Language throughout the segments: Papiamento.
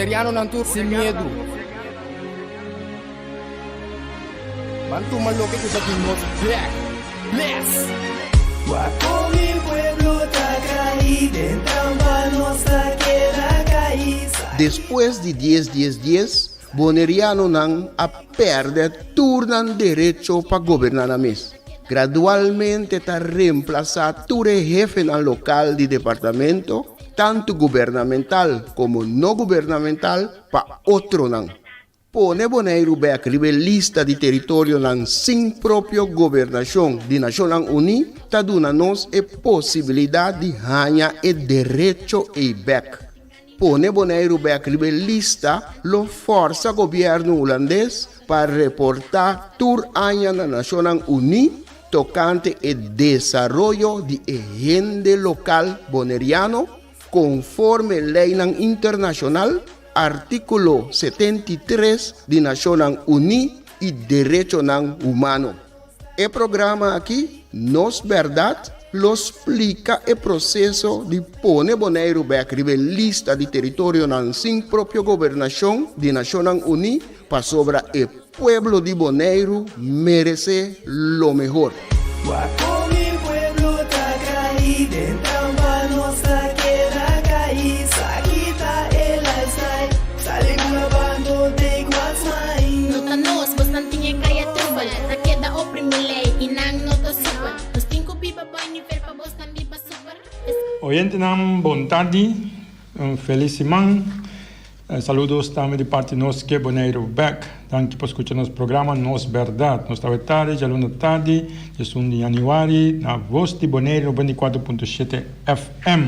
Bonerianonan tur sin miedu. Ban tuma loke ku ta di nos bek. Bless! Wak kon mi pueblo ta kai den trampa nos ta keda kai. Despues di dies dies dies, Bonerianonan a pèrdè tur nan derecho pa goberná nan mes. Gradualmente ta remplasá tur e hefenan lokal di departamento, tantu gubernamental komo no gubernamental, pa otronan. Pone Boneiru bèk riba e lista di teritorionan sin propio gobernashon di Nashonnan Uní ta duna nos e posibilidat di haña e derecho ei bèk. Pone Boneiru bèk riba e lista lo fòrsa gobièrnu hulandes pa reportá tur aña na Nashonnan Uní tokante e desaroyo di e hende lokal boneriano konforme leinan internashonal, artíkulo 73 di Nashonnan Uní i derechonan humano. E programa aki, Nos Bèrdat, lo splika e proseso di pone Boneiru bèk riba e lista di teritorionan sin propio gobernashon di Nashonnan Uní pasobra e pueblo di Boneiru meresé lo mehor. Wak kon mi pueblo ta kai den trampa nos ta keda kai sa kita e lifestyle sali ku na bando take what's mine. No ta nos, bosnan tin e kaya trubel Ta keda oprimi lei i nan no ta supel Nos tin ku biba boi nivel pa bosnan biba super Es. Oyentenan bon tardi, un felis siman. Saludos tambe di parti nos ke Boneiru bek. Danki pa skucha nos programa Nos Bèrdat. Nos ta awe tardi, djaluna tardi, diesun di yanüari, na Vos di Boneiru 94.7 FM.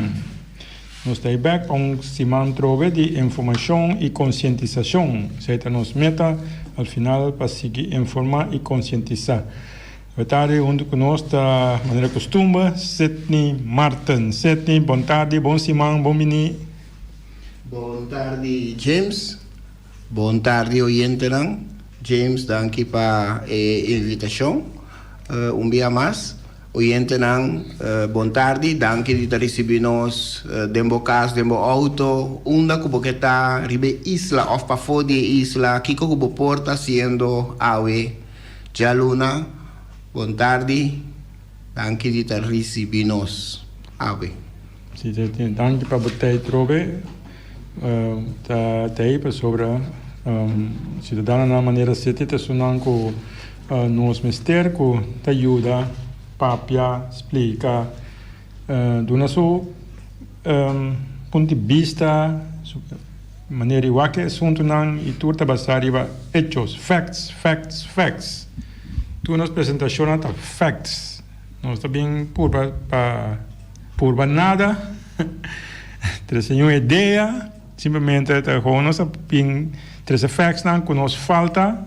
Nos ta ei bek pa un siman trobe di informashon i konsientisashon. Esei ta nos meta al final pa sigui informá i konsientisá. Awe tardi huntu ku nos ta manera kustumber Sidney Marten. Sidney, bon tardi, bon siman, bon bini. Bon tardi James, bon tardi oyentenan. James danki pa e invitashon un bia mas. Oyentenan bon tardi, danki di ta risibi nos den bo kas, den bo outo, unda ku bo ke ta riba e isla òf pafó di e isla, kiko ku bo por ta hasiendo awe djaluna. Bon tardi, danki di ta risibi nos awe. Si ta tin danki pa bo tei trobe ta tei pasobra ciudadanonan manera seti ta esunnan ku nos mester ku ta yuda papia splika duna su punto di bista su manera di wak e asuntunan i tur ta basa riba hechos facts facts facts tur nos presentashonnan ta facts nos ta bin purba pa. Purba nada, trese un idea, simplemente ta gewoon nos a bin trese factsnan ku nos falta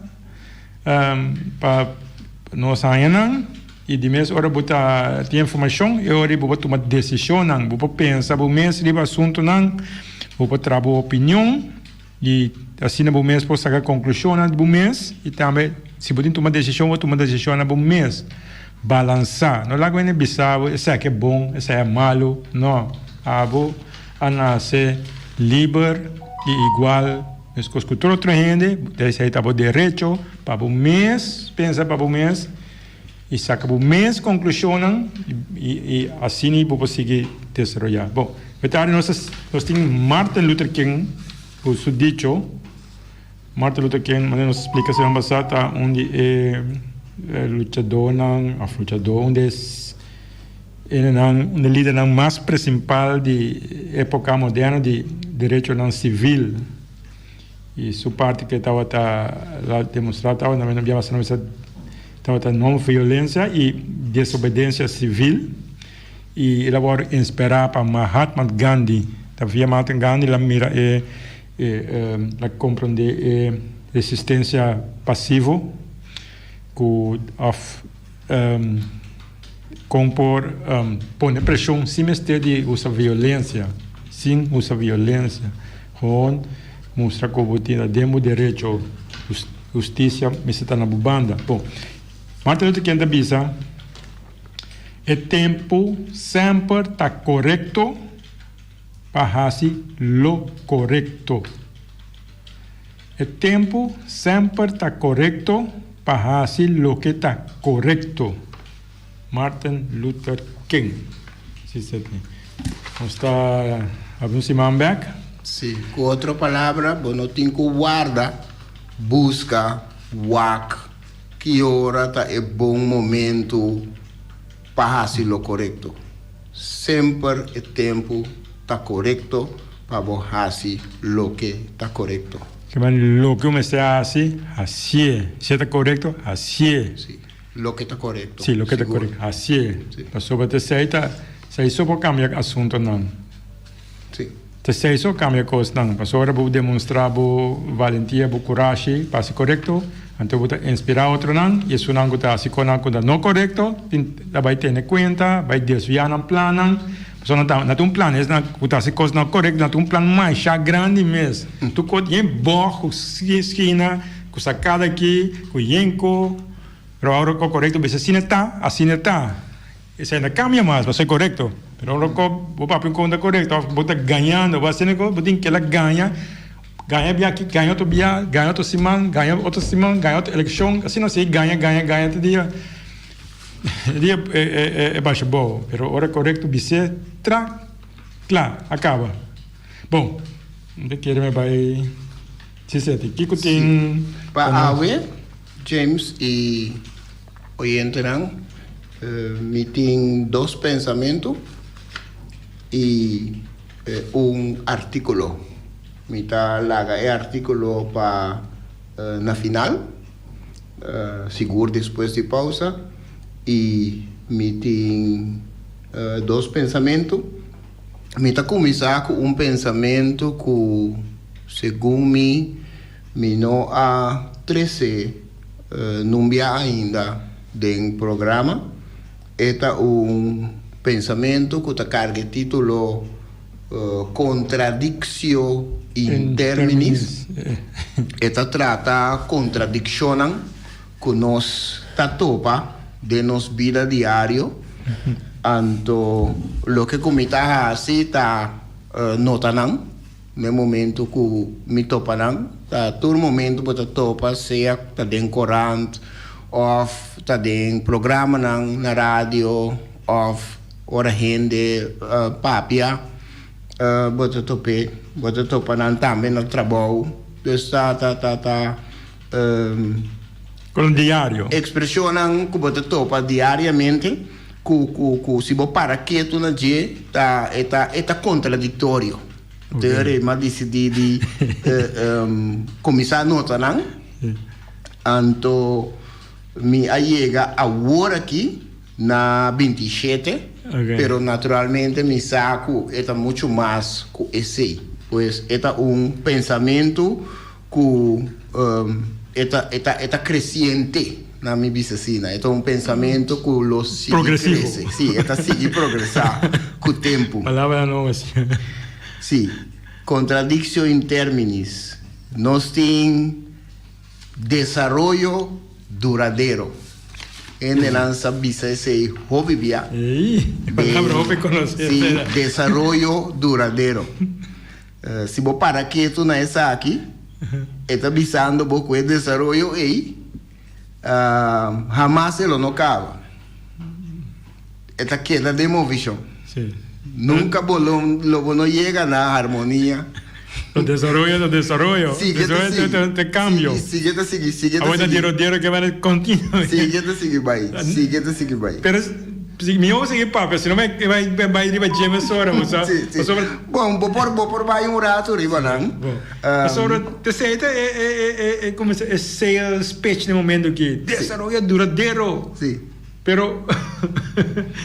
pa nos haña nan i di mes ora bo ta tin informashon e ora bo por tuma desishonnan, bo por pensa bo mes riba asuntunan, bo por traha bo opinion. I asina bo mes por saka konklushonnan di bo mes i tambe si bo tin tuma desishon bo tuma desishonnan bo mes balansá. No laga hende bisa bo esaki e bon, esaki e malu. No, abo a nase liber i igual meskos ku tur otro hende. Esei ta bo derecho pa bo mes pensa pa bo mes i saka bo mes konklushonnan i asina bo por sigui desaroyá. Bon, metadi nos nos tin Martin Luther King ku su dicho. Martin Luther King, manera nos a splika siman pasá, ta un di e luchadónan òf luchadó, un di e hendenan, un di e lidernan mas prinsipal di époka moderno di derechonan sivil. I su parti ku e tabata la demostrá tabata na bia basa na tabata no violensia i desobedensia sivil i el a wòrdu inspirá pa Mahatma Gandhi. Ta via Mahatma Gandhi el a mira e el a komprondé e resistensia pasivo ku òf kon por pone preshon sin mester di usa violensia, sin usa violensia. Gewoon mustra ku bo tin den bo derecho, hustisia mester ta na bo banda. Bon, Martin Luther King ta bisa, E tempu semper ta korekto pa hasi lo korekto. E tempu semper ta korekto pa hasi loke ta korekto. Martin Luther King. Si Sidney. Nos ta habri un siman bek. Si, ku otro palabra, bo no tin ku warda, buska, wak ki ora ta e bon momentu pa hasi lo korekto. Semper e tempu ta korekto pa bo hasi loke ta korekto. Kiman loke bo mester hasi, hasié. Si e ta korekto, hasié. Si, loke ta korekto. Si, loke ta korekto, hasié. Pasobra ta esei ta, esei so por kambia asuntonan. Si. Ta esei so kambia kosnan. Pasobra bo demonstrá bo valentia, bo kurashi pa hasi korekto, anto bo ta inspirá otronan i esunnan ku ta hasi kosnan ku ta no korekto tin ta bai tene kuenta, bai desviá nan plannan. Pasobra nan ta nan tin un plan, esnan ku ta hasi kos no korekto nan tin un plan masha grandi mes. Tur kos yen bòg ku skina, ku sakada aki, ku yenko, pero ora ku korekto bisa asina ta, asina ta. Esei no cambia mas, pasobra e corecto. Pero ora cu bo papia un conta corecto of bo ta gañando, bo haciendo cos, bo tin keda gaña, gaña bia aki, gaña otro bia, gaña otro siman, gaña otro siman, gaña otro eleccion, asina si gaña, gaña, gaña te dia, e dia e basha bou. Pero ora corecto bis'é tra, cla, a caba. Bon, mi ta kere mi bai si Kiko tin? Pa awe, James y Oyentenan, mi tin dos pensamentu i un artíkulo. Mi ta laga e artíkulo pa na final, sigur despues di pausa, i mi tin dos pensamentu. Mi ta kuminsá ku un pensamentu ku segun mi, mi no a trese Numbia ainda den programa. E ta un pensamentu ku ta karga e título Contradictio in terminis. E ta trata kontradikshonnan ku nos ta topa den nos bida diario. Anto loke ku mi ta hasi ta nota nan. N'e momento ku mi topa nan, ta tur momento bo ta topa, sea ta den korant òf ta den programanan na radio òf ora hende papia, bo ta top'é, bo ta topa nan tambe na trabou. Dus ta ta ta ta. Kon diario. Ekspreshonnan ku bo ta topa diariamente ku ku ku si bo para ketu na dje ta e ta e ta kontradiktorio. Entonces mi a disidí di kuminsá nota nan. Anto mi a yega awor aki na 27, pero naturalmente mi sa ku e ta muchu mas ku esei. Pues e ta un pensamentu Ku e ta e ta e ta kresiente, na mi bisa asina. E ta un pensamentu ku lo sigui Progresivo. krese. Sí, e ta sigui progresá ku tempu. Palabra nobo así. Sí. Contradictio in terminis. Nos tin desaroyo duradero. Hendenan sa bisa esei hopi bia. Ey, palabra hopi konosí Sí, esei. desaroyo duradero. Si bo para ketu na esaki, e ta bisando bo ku e desaroyo ei hamas e lo no kaba. E ta keda den movishon. Nunka bo lo lo bo no yega na harmonia. Lo desaroyo ta desaroyo. Sigui ta sigui. Desaroyo ta kambio. Sigui ta sigui, sigui ta sigui. Awor ta diro ke bai kontinuo. Sigui ta sigui bai, sigui ta sigui bai. Pero Si mi osa e papia, si no mi bai bai riba dje mesora, bo sa. Sí, sí. Pasobra Bon, bo por bo por bai un rato riba nan. Bon. Pasobra te esei ta e e e e e como se e sales pitch den momento aki. Desaroyo duradero. Sí. Pero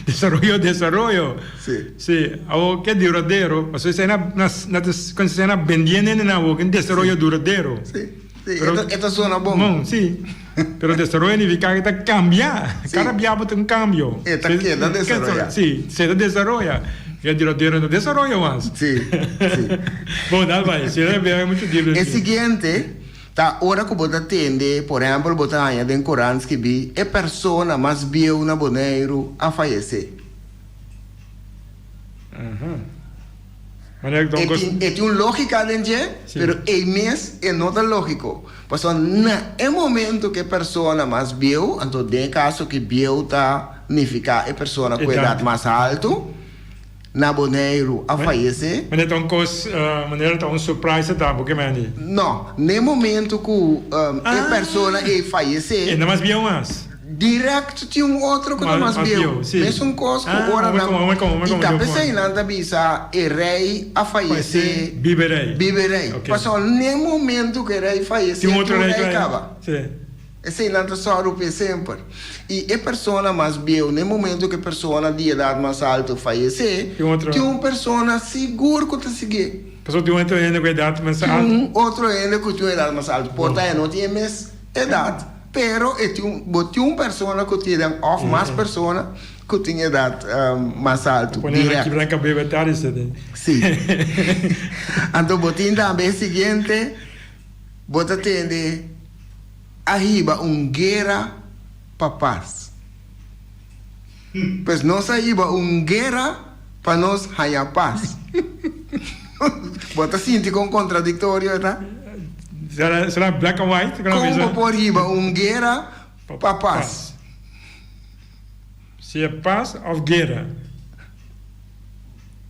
desaroyo desaroyo. Sí. Sí. Awor ke duradero? Pasobra esei na na na ta con esei na bendiendo hende nan awor, desaroyo duradero. Sí. Sí, e ta, e ta sona bon. Bon, sí. Pero desaroyo nifica que ta cambia. Sí. Cada bia bo ta un cambio. E ta keda desaroya. Sí, se ta desaroya. E duradero no desaroya mas. Sí, sí. Bon, dal bai. Si no bia mucho diep. E siguiente ta ora ku bo ta tende, por ehempel, bo ta haña den korant skibí, e persona mas bieu na Boneiru a fayesé. E tin e tin un lógika den dje, pero ei mes e no ta lógiko. Pasobra na e momento ku e persona mas bieu, anto den e kaso ku bieu ta nifiká e persona ku edat mas haltu, na Boneiru a fayesé. Manera ta un kos, manera ta un surprise ta bo ke mende? No, na e momento ku e persona ei fayesé. E no mas bieu mas. Direct tin un otro ku ta mas bieu. Mesun kos ku ora nan i ta p'esei nan ta bisa e rei a fayesé biba e rei. Pasobra n'e momento ku e rei fayesé tin un rei kaba. Esei nan ta sòru p'e semper. I e persona mas bieu n'e momento ku e persona di edat mas altu fayesé tin un persona sigur ku ta siguié. Pasobra tin un otro hende ku edat mas altu. Tin un otro hende ku tin un edat mas altu. Por ta e no tin e mes edat. Pero e tin un, bo tin un persona ku tin edat òf mas persona ku tin edat mas altu, Pone nan dirèkt. kibra nan kabel tari sete. Sí. Anto bo tin tambe e siguiente, bo ta tende a hiba un guera pa pas. Pues nos a hiba un guera pa nos haña pas. Bo ta sinti kon kontradiktorio e ta? Será black and white? Kon bo por hiba un guera pa pas? Si e pas òf guera?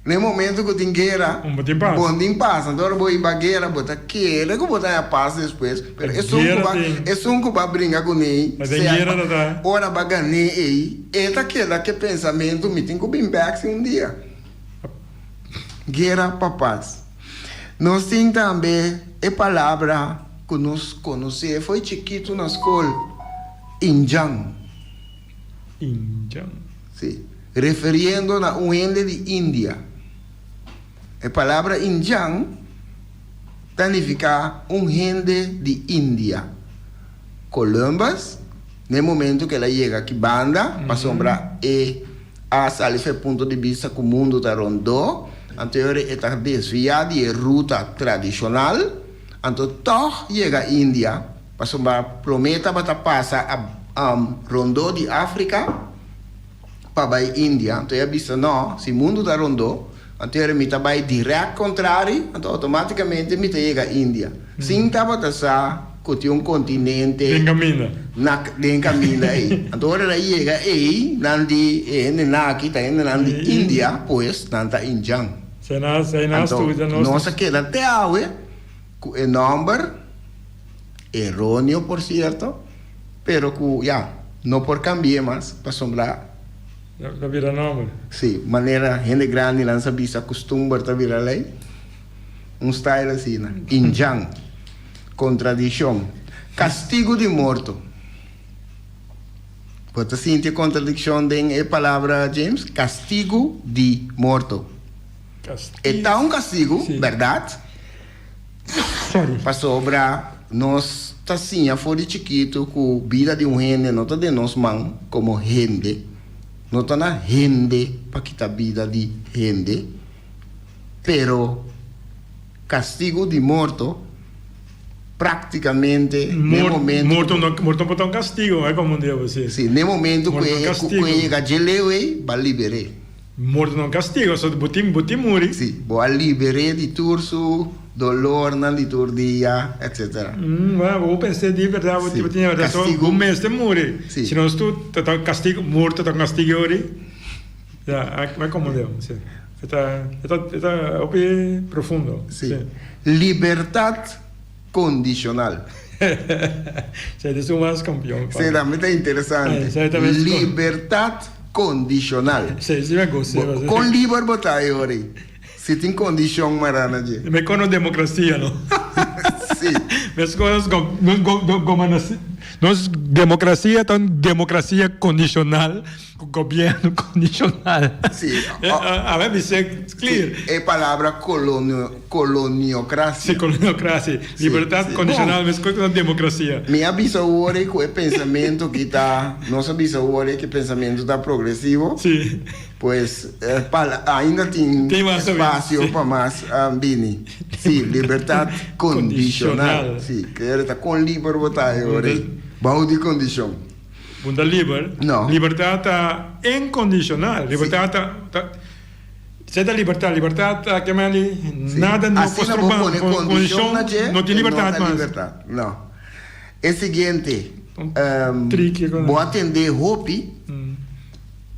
Na e momento ku tin guera, bo tin pas. Bo tin pas. Anto ora bo hiba guera, bo ta kere ku bo ta haña pas despues, pero esun ku ba, esun ku ba bringa kuné, sea ora ba gané ei, e ta keda ku e pensamentu, mi tin ku bin bèk si un dia. Guera pa pas. Nos tin tambe e palabra ku nos konosé fo'i chikitu na skol, indjan. Indjan. Sí, referiendo na un hende di India. E palabra indjan ta nifiká un hende di India. Columbus, na e momento ku el a yega aki banda, pasobra e a sali for e punto di bista ku mundu ta rondó, anto e ora e ta desviá di e ruta tradishonal, anto tòg yega India. Pasobra promé tabata pasa a rondó di Afrika pa bai India, anto e a bisa, No, si mundu ta rondó, anto e mi ta bai dirèkt kontrari, anto outomátikamente mi ta yega India. Sin tabata sa ku tin un kontinente Den kaminda. na den kaminda ei. Anto ora el a yega ei, nan di, E hendenan aki ta hendenan di India, pues nan ta indjan. Anto nos a keda te awe ku e nòmber. Eróneo por cierto, pero cu ya, no por cambi'é mas pasobra. Ta bira nomber. Sí, manera hende grandinan sa bisa custumber ta bira ley. Un style asina. Indjan. Contradiccion. Castigo di morto. Bo ta sinti e contradiccion den e palabra, James? Castigo di morto. E ta un castigo, berdad? Pasobra nos ta siña for di chikitu ku bida di un hende no ta den nos man komo hende, no ta na hende pa kita bida di hende, pero kastigu di morto práktikamente n'e momentu Morto no morto por ta un kastigu, ai komo un dia bo si. Sí, n'e momentu ku e ku e yega dje leu ei, bo a liber'é. Morto no castigo, so bo tin bo tin muri. Sí, bo a liber'é di tur su dolornan di tur dia, etcetera. Mm, bueno, bo pens'é di berdad, bo Sí, tin berdad, so castigo. bo mester muri. Sí. Si nos tur ta ta castigo, morto ta castigo ori, ya, a a como Dios, sí. E ta e ta e ta hopi profundo, Sí. sí. Libertad condicional. Sí, ta esun mas campeon. Sí, tambe ta interesante. Sí, tambe es Libertad condicional. Sí, sí me gusta. Bo, con liber bo ta e ora ei? Si tin condicion mará na dje. Me cono democracia, no? Sí. Mes cos go, nos go, go, gomanaci, nos democracia ta un democracia condicional. Cu gobierno condicional. Sí. A ver, bisé clear. Sí, e palabra colonio, coloniocracia. Sí, coloniocracia. Sí, Libertad sí. condicional Bon. meskos cu na democracia. Mi a bisa awor cu e pensamento ki ta, nos a bisa awor cu e pensamento ta progresivo. Sí. Pues, pala, ainda tin Tin mas ta bini, espacio sí. pa mas bini. Sí, libertad condicional. Condicional. Sí, kere ta con liber bo ta e ora ei, bao di condicion. Bo ta liber? No. Libertad ta incondicional. Libertad ta, ta. Esei ta libertad. Libertad ta ke men di nada no por Asina bo stroba pone kondishon kondishon na dje, no tin e no libertad ta mas. libertad. No. E siguiente, Tricky kon. bo a tende hopi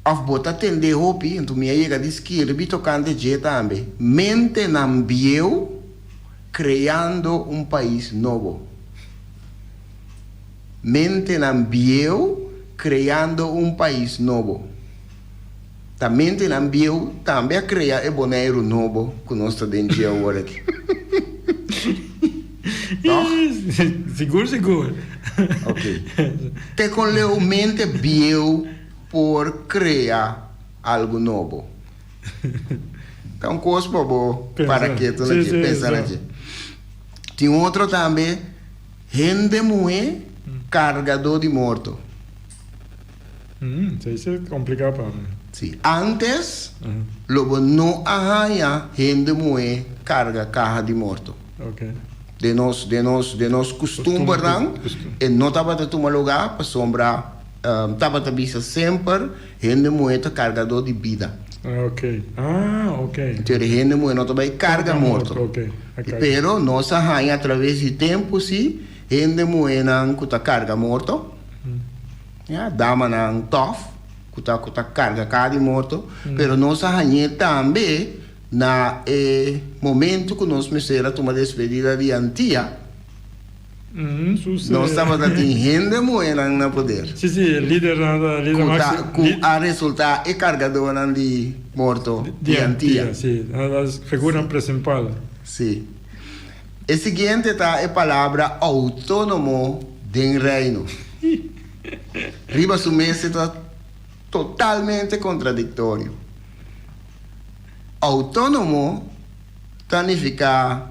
of bo ta tende hopi, enton mi a yega di skirbi tokante dje tambe, mentenan bieu kreando un pais nobo. Mentenan bieu kreando un pais nobo. Ta mentenan bieu tambe a krea e Boneiru nobo ku nos ta den dje awor aki. Tòg? Sigur sigur. Ok. Te kon leu mente bieu por krea algu nobo? Ta un kos pa bo para ketu na dje, pensa na dje. Tin otro tambe, hende muhé kargadó di morto. Esei ta kompliká pa mi. Sí. Ántes lo bo no a haña hende muhé karga kaha di morto. Den nos, den nos, den nos kustumbernan e no tabata tuma lugá pasobra tabata bisa semper hende muhé ta kargadó di bida. Entonces hende muhé no ta bai karga morto. Pero nos a haña atraves di tempu sí hende muhénan ku ta karga morto. Ya, damanan tòf ku ta ku ta karga kara di morto, pero nos a hañ'é tambe na e momento ku nos mester a tuma despedida di Antia. Nos tabata tin hende muhénan na poder. Sí, sí, e lidernan ta lider Ku ta ku a resultá e kargadónan di morto di Antia. Sí, nan ta figuranan prinsipal. Sí. E siguiente ta e palabra outónomo den Reino. Riba su mes e ta totalmente kontradiktorio. Outónomo ta nifiká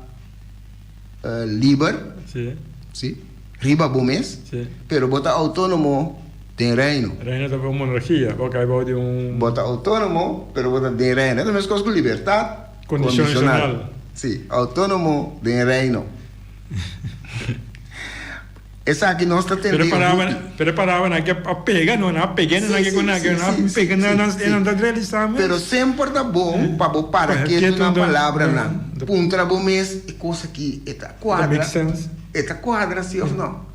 liber, sí, riba bo mes, pero bo ta outónomo den Reino. Reino ta un monarkia, bo kai bou di un. Bo ta outónomo, pero bo ta den Reino. E ta meskos ku libertat. Condicional. Sí, autónomo den Reino. Esaki nos ta tende Pero paraba, pero paraba nan ke a pega no, nan a pega nan ke ku nan ke nan a pega nan nan nan ta realisa mes. Pero semper ta bon pa bo para ketu na palabranan. Puntra bo mes e kos aki e ta kuadra? E ta kuadra si of no?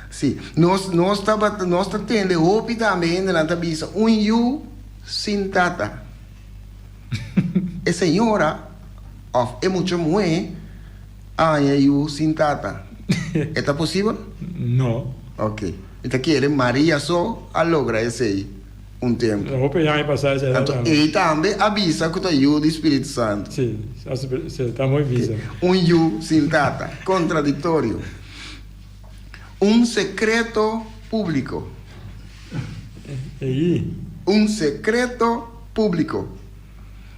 Sí, nos nos tabata nos ta tende hopi tambe hendenan ta bisa un yu sin tata. E señora of e mucha muhé a haña yu sin tata. E ta posibel? No. Ok. Mi ta kere Maria so a logra esei un tempu. Hopi aña pasá esei ta Anto ei tambe a bisa ku ta yu di Spiritu Santu. Si, si, ta mooi bisa. Un yu sin tata. Kontradiktorio. Un sekreto públiko. Ei. Un sekreto públiko.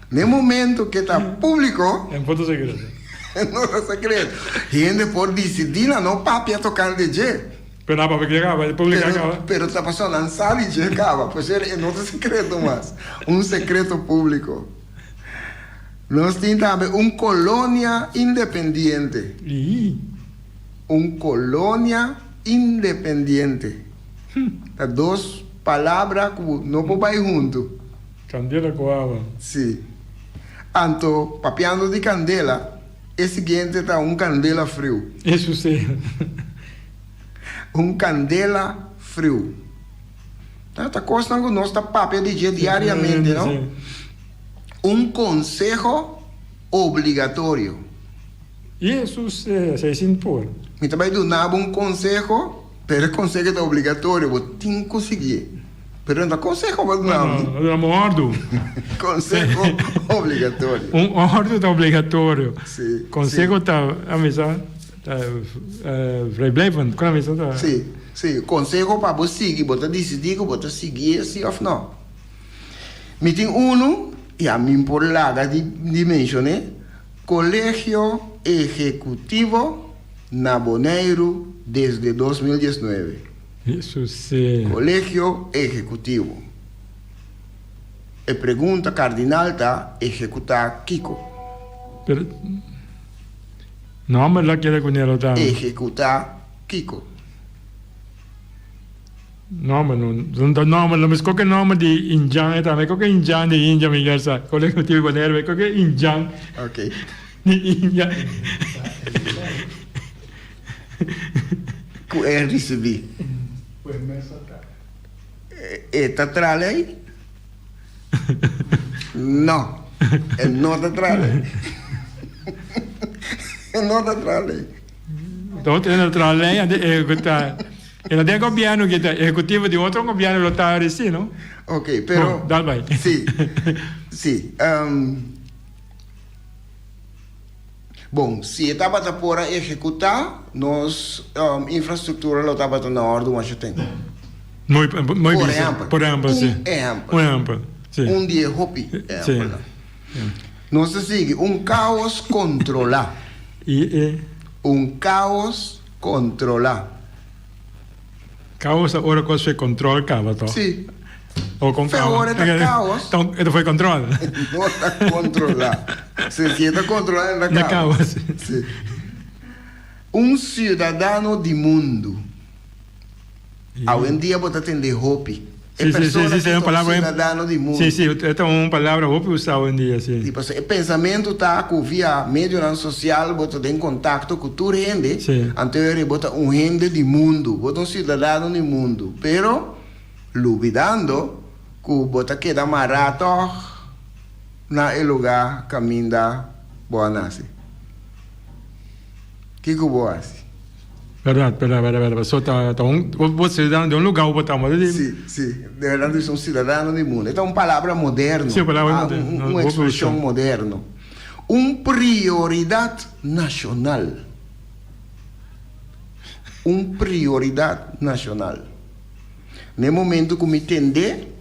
N'e momento ke ta públiko. E no ta sekreto. E no ta sekreto. Hende por disidí na no papia tokante dje. Pero nan papia keda kaba, e públiko a kaba. Pero ta pasobra nan sa di dje kaba. Por ser e no ta sekreto mas. Un sekreto públiko. Nos tin tambe un kolonia independiente. Ei. Un kolonia independiente. Ta dos palabra ku no por bai huntu. Kandela ku awa. Sí. Anto, papiando di kandela, e siguiente ta un kandela friu. Eso sí. Un kandela friu. Ta ta kosnan ku nos ta papia di dje diariamente, no? Sí. Un konseho obligatorio. Hesus esei sin por. Mi ta bai duna bo un konseho, pero e konseho ta obligatorio, bo tin ku siguié. Pero no ta konseho bo duna mi. No, no, duna bo un òrdu. Konseho obligatorio. Un òrdu ta obligatorio. Sí. Konseho ta, a mi sa, ta vrijblijvend, kon a mi sa ta? Sí, sí. Konseho pa bo sigui, bo ta disidí ku bo ta siguié sí òf no. Mi tin unu, i a mi por laga di menshoné. Kolegio Ehekutivo na Boneiru desde 2019. Kolegio Ehekutivo. E pregunta kardinal ta, ehekutá kiko? Pero nomber la keda ku Nero tambe. Ehekutá kiko? Nòmber no, nòmber no, mi skoke nòmber di indjan e tambe, koke indjan di India mi kier sa, Kolektivo Bonaire mi koke indjan di India. Ku e risibí. E ta tra lei? No, e no ta tra lei. E no ta tra lei. Tot e no tra lei, anto e ku ta. E no den gobierno ki ta ehecutivo di otro gobierno lo ta reci no. Ok, pero. Bon, dal bai. Si, si. Bon, si e tabata por a ehecuta, nos infrastructura lo tabata na ordo masha tempo. Mooi, mooi Por bisa. ehempel. Por ehempel, si. Un ehempel. Un ehempel, si. Un di e hopi ehempelnan. Si. Nos ta sigui, un caos controla. I e. Un caos Controla. Caos ta ora cos fe control caba to. Si. O con Fe caba. ora ta caos. Ton e ta foi control. No ta controla. Si si e ta controla e ta Na caos. caos. Si. Un ciudadano di mundu. Awendia bo ta tende hopi. E Sí, sí, sí, persona sí, ki sí, un ta un palabra ciudadano di mundu. Sí, sí, e ta un palabra hopi usa awendia, sí. Sí, pasobra e pensamentu ta ku via medionan sosial bo ta den kontakto ku tur hende, Sí. anto eri bo ta un hende di mundu, bo ta un ciudadano di mundu, pero lubidando ku bo ta keda mará tòg na e lugá kaminda bo a nase. Kiko bo hasi? Berdad, berdad, berdad, berdad. Paso ta ta un bo bo ciudadano di un lugar bo ta moda di. Si, si. De berdad bo un ciudadano di mundo. E ta un palabra moderno. Si, un palabra Ah, moderno. un No, un bo expresion usa. moderno. Un prioridad nacional. Un prioridad nacional. Na e momento cu mi tende,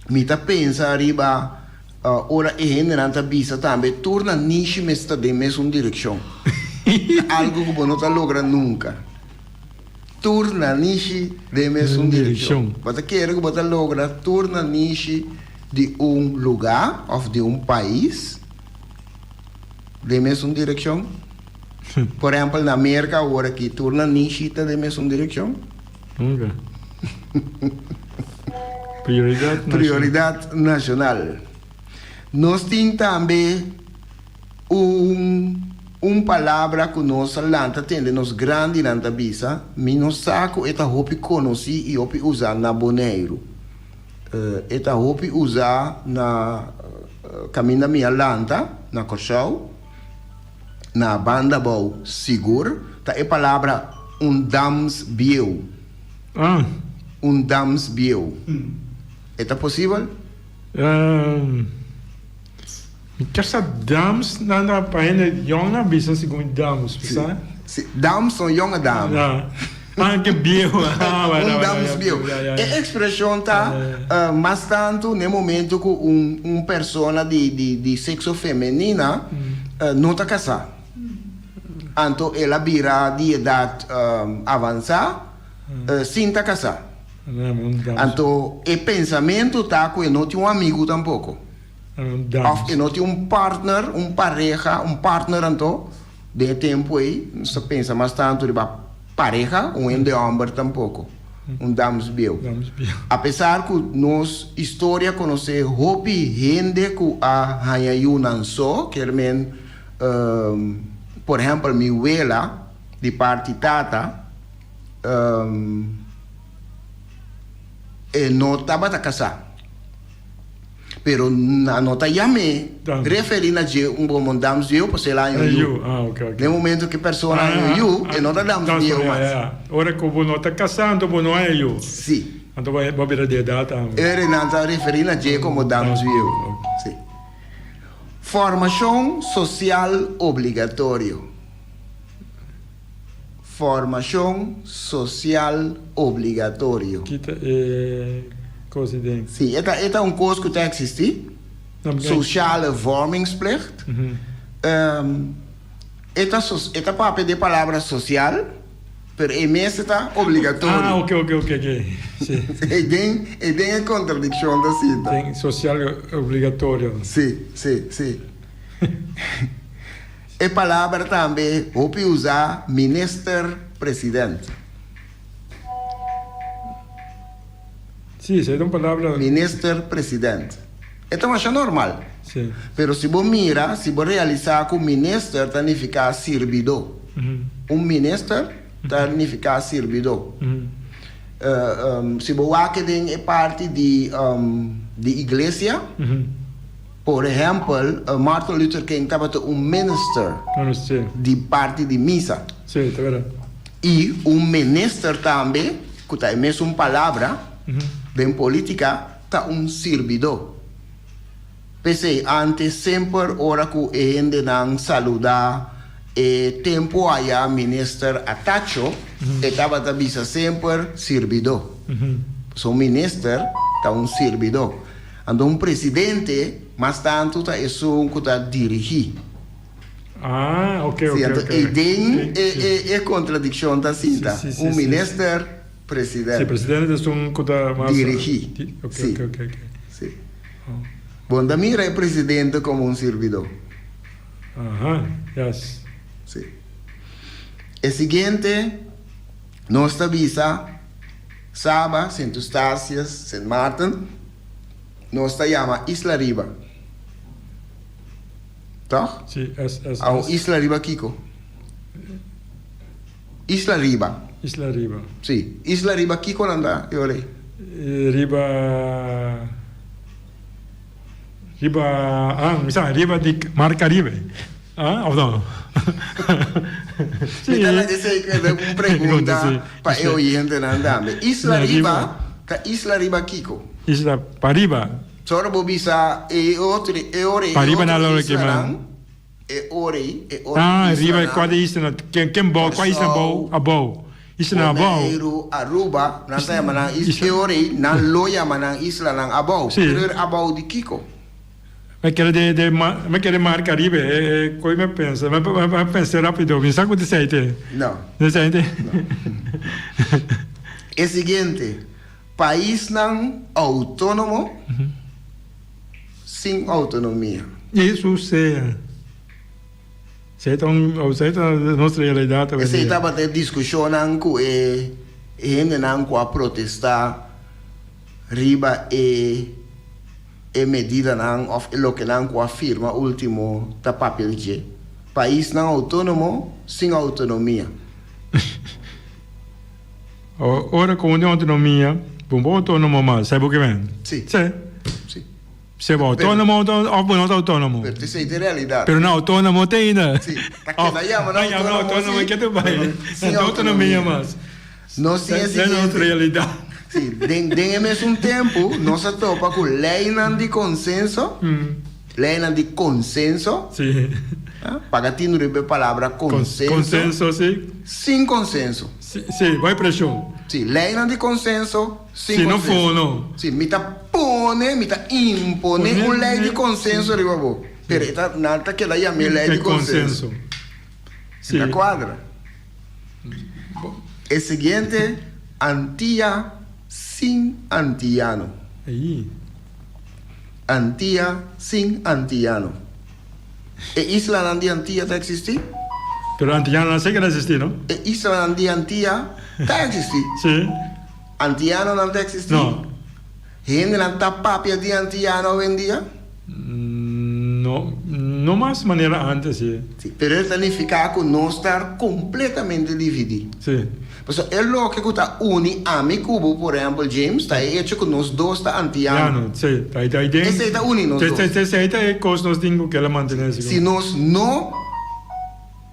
mi ta pensa ariba. Ora e hendenan ta bisa tambe tur nan nishi mester ta den mesun direkshon. Ta algu ku bo no ta logra nunka. Tur nan nishi den mesun direkshon. Bo ta kere ku bo ta logra tur nan nishi di un lugá òf di un pais den mesun direkshon? Por ehèmpel na Merka awor aki tur nan nishi ta den mesun direkshon? Nunka. Prioridad nacional. Prioridad nacional. Nos tin tambe un un palabra cu nos a lanta tende nos grandinan ta bisa, mi no sa cu e ta hopi conoci y hopi usa na Boneiru. E ta hopi usa na caminda mi a lanta, na Corsou. Na banda bou sigur ta e palabra un dams bieu. Ah. Un dams bieu. E ta posibel? Mi kier sa dams nan ta pa hende yong nan bisa segun dams, bo sa? Si, dams son yonge dame. Ja. Ah, ke bieu. Ah, Un dams bieu. E ekspreshon ta mas tantu n'e momento ku un un persona di di di sekso femenina no ta kasá. Anto el a bira di edat avansá sin ta kasá. Anto e pensamentu ta ku e no tin un amigu tampoko. Òf e no tin un partner, un pareha, un partner anto. Den e tempu ei nos ta pensa mas tantu riba pareha, un hende hòmber tampoko, un dams bieu. Apesar ku nos historia konosé hopi hende ku a haña yu nan so, kier men, por ehèmpel mi wela di parti tata, e no tabata kasá. Pero nan no ta yam'é referí na dje un komo un dams bieu pasobra el a haña un yu. Den momento ku e persona a haña un yu, e no ta dams bieu mas. Ora ku bo no ta kasá anto bo no haña yu. Sí. Anto bo bira di edat tambe. Ora nan ta referí na dje komo dams bieu. Sí. Formashon sosial obligatorio. Formashon sosial obligatorio. Kita e kos di den. Sí, e ta e ta un kos ku ta eksistí, sociale vormingsplicht. E ta e ta papia di e palabra sosial, pero e mes e ta obligatorio. Ah, oke, oke, oke, oke. Sí. Ei den ei den e kontradikshon ta sinta. Den sosial obligatorio. Sí, sí, sí. E palabra tambe hopi usa minister president. Sí, esei ta un palabra. Minister president. E ta masha normal. Sí. Pero si bo mira, si bo realisá ku minister ta nifiká sirbidó. Un minister ta nifiká sirbidó. Si bo wak den e parti di di iglesia, por ehèmpel, Martin Luther King tabata un minister di parti di misa. Sí, ta bèrdat. I un minister tambe, ku ta e mesun palabra den polítika, ta un sirbidó. P'esei, ántes semper ora ku e hendenan saludá e tempu aya minister Atacho, e tabata bisa semper sirbidó. Pasobra un minister ta un sirbidó. Anto un presidente mas tantu ta esun ku ta dirigí. Ah, ok, ok, Sí, anto ok. eiden Sí, e sí. e e kontradikshon ta Sí, sinta. sí, sí, Un sí, sí. minister, president. Sí, presidente ta esun ku ta mas. Dirigí. Di, ok, Sí. ok, ok, ok. Sí. Oh. Bo no ta mira e presidente komo un sirbidó. Aha, yes. Sí. E siguiente nos ta bisa Saba, Sint Eustatius, Sint Maarten, nos ta yama Isla Riba. Toch? Sí, es, es, Awo es. Isla Riba kiko? Isla Riba. Isla Riba. Sí. Isla Riba kiko nan ta e ora ei? Riba, riba, ah, mi sa, riba di Mar Caribe. Ah, of no? Sí. Mi ta laga esei keda un pregunta pa e oyentenan tambe. Isla Riba ta isla riba kiko? Isla pariba. Sora bo bisa e otro e ora ei e otro islanan e ora ei e otro Ah, riba islanan. kua di islanan? Ken ken bou kua isla bou Kòrsou, abou? Islanan abou. Boneiru, Aruba, nan ta yama nan is e ora ei nan lo yama nan islanan abou. Sí. Pero e abou di kiko? Mi kere de de mi kere mar Caribe e e koi mi pensa mi mi pensa rapido mi sa ku ta esei te. No. No esei te. No. E siguiente. Paisnan outónomo sin outonomia. Eso sea. Esei ta un, esei ta nos realidat awendia. Esei tabata e diskushonnan ku e hendenan ku a protestá riba e e medidanan òf e lokenan ku a firma último ta papia di dje. Paisnan outónomo sin outonomia. Ora ku un tin outonomia, bo bo outónomo mas, sa bo ke men? Si. Si. Si. Si bo outónomo òf bo no ta outónomo. Pero esei ta e realidat. Pero no outónomo te ainda. Si. Ta keda yama nan outónomo si. Ke ta bai. Sin No outonomia outonomia mas. Nos tin e Esei ta siguiente. nos realidat. Si. Den den e mesun tempu nos a topa ku leinan di konsenso. Leinan di konsenso. Si. Paga tinu riba e palabra konsenso. Konsenso, si. Sin konsenso. Si, si, bai preshon. Si, leinan di konsenso sin Si no konsenso. fono. Si, mi ta pone, mi ta impone un lei di konsenso riba bo. Pero e ta, nan ta keda yam'é lei di konsenso. Si. Ta kuadra. E siguiente, Antia sin antiano. Ei. Antia sin antiano. E islanan di Antia ta eksistí? Pero antianonan sí ke ta eksistí, no? E islanan di Antia ta eksistí. Sí. Antianonan ta eksistí? No. Hendenan ta papia di antiano awendia? No, no mas manera antes, sí. Sí, pero e ta nifiká ku nos ta kompletamente dividí. Sí. Pasobra e loke ku ta uni ami ku bo, por ehèmpel, James, ta e echo ku nos dos ta antiano. Antiano, sí. Ta ta den. Esei ta uni nos dos. Esei ta e kos nos tin ku keda mantené sigur. Si nos no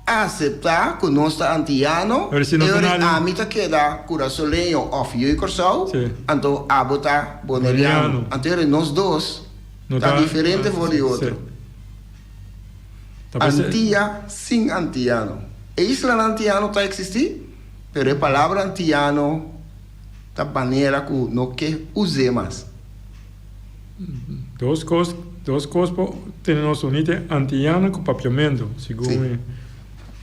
aseptá ku nos ta antiano, Pero si nos e no ora na. ami ta keda kurasoleño òf yu di Kòrsou, Sí. anto abo ta boneriano. Boneriano. Anto e ora nos dos No ta ta diferente for di sí. otro. Ta p'esei. Antia sin antiano. E islanan antiano ta eksistí, pero e palabra antiano ta manera ku no ke us'é mas. Dos kos, dos kos por tene nos uní ta e antiano ku papiamentu, segun Sí. mi.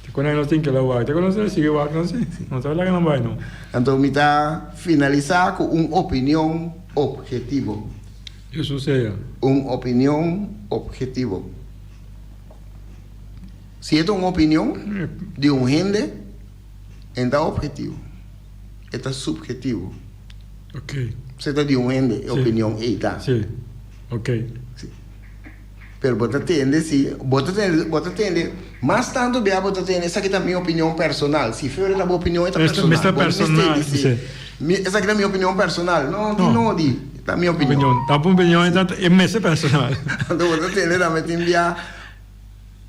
Te kon nos tin keda wak, te kon nos ta sigui wak nan si. No ta laga nan bai no. Anto mi ta finalisá ku un opinion ophetivo. Eso sea. Un opinion ophetivo. Si e ta un opinion di un hende, e no ta ophetivo, e ta subhetivo. Ok. Se ta di un hende e opinion ei ta. Sí, ok. Sí. Pero bo ta tende si, bo ta tende, bo ta tende, mas tantu bia bo ta tende esaki ta mi opinion personal. Si fuera ta bo opinion e ta personal. Mester personal, Bo no mester di si, mi, esaki ta mi opinion personal. No, di no di, ta mi opinion. Ta bo opinion e ta, e mester personal. Anto bo ta tende tambe tin bia.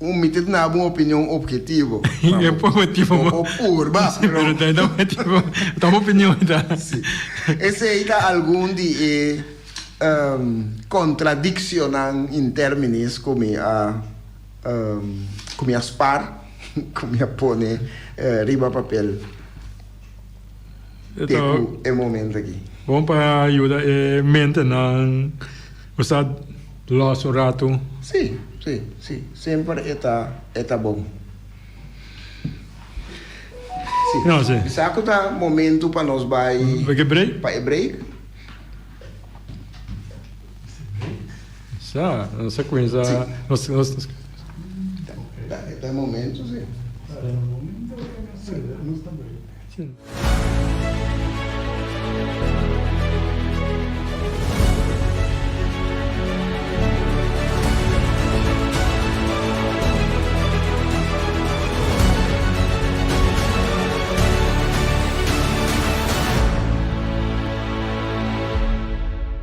Un mi ta duna bo un opinion obhetivo. E por motivo bo por purba, pero. Pero ta obhetivo, ta bo opinion ta. Si. Esei ta algun di e contradiccionan in terminis cu mi a cu mi a spar, cu mi a pone riba papel te cu e momento aki. Bon pa yuda e mentenan cu sa los un ratu. Si, si, si. Semper e ta, e ta bon. Si. No, si. Bisa cu ta momento pa nos bai. Pa e break? Pa e break. Sa, nos a cuminsa. Si. Nos, nos. Ta, ta e momento, si. Si. Si.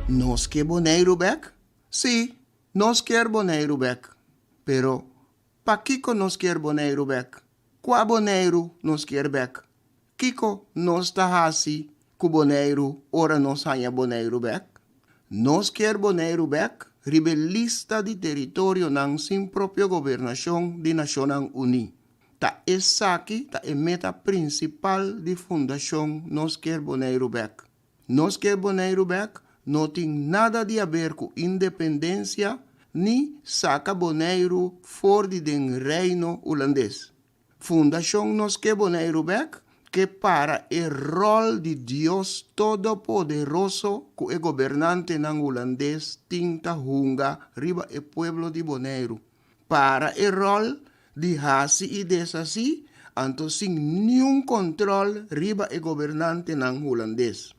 Nos ke Boneiru bek? Sí, nos kier Boneiru bek. Pero, pakiko nos kier Boneiru bek? Kua Boneiru nos kier bek? Kiko nos ta hasi ku Boneiru ora nos haña Boneiru bek? Nos kier Boneiru bek riba e lista di teritorionan sin propio gobernashon di Nashonnan Uní. Ta esaki ta e meta prinsipal di Fundashon Nos Kier Boneiru Bek. Nos Kier Boneiru Bek no tin nada di haber ku independensia ni saka Boneiru for di den Reino Hulandes. Fundashon Nos Ke Boneiru Bek ke para e ròl di Dios Todopoderoso ku e gobernantenan hulandes tin ta hunga riba e pueblo di Boneiru. Para e ròl di hasi i deshasí, anto sin niun kòntròl riba e gobernantenan hulandes.